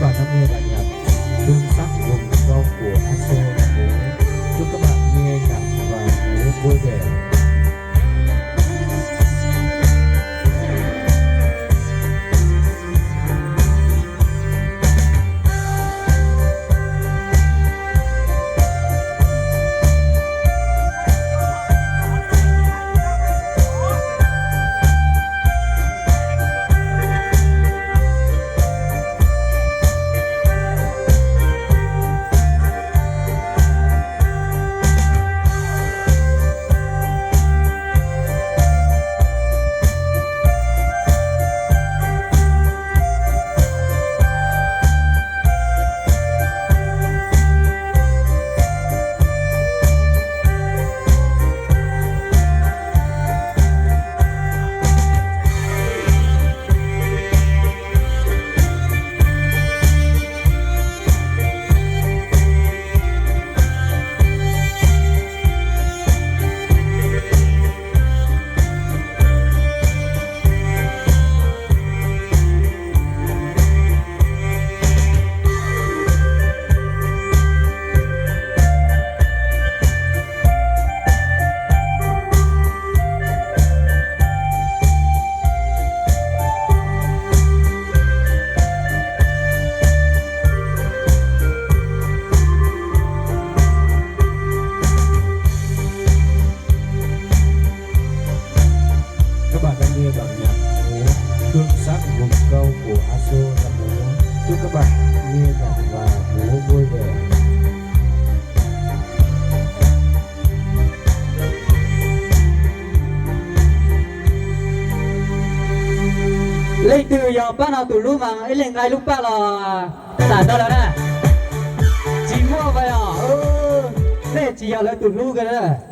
Các bạn đang nghe bản nhạc Hương sắc vùng cao của Aso Nam Mố. Chúc các bạn nghe nhạc và múa vui vẻ. Các bạn đang nghe bản nhạc múa Hương sắc vùng cao của Aso Nam Mố. Chúc các bạn nghe nhạc và múa vui vẻ. Leej twg yog pab no tus hlub mas ib leeg nqa lub paj los tam ntawd lawm na. Tsis muaj mas yog, nej tsis yog lawv tus hlub kiag na.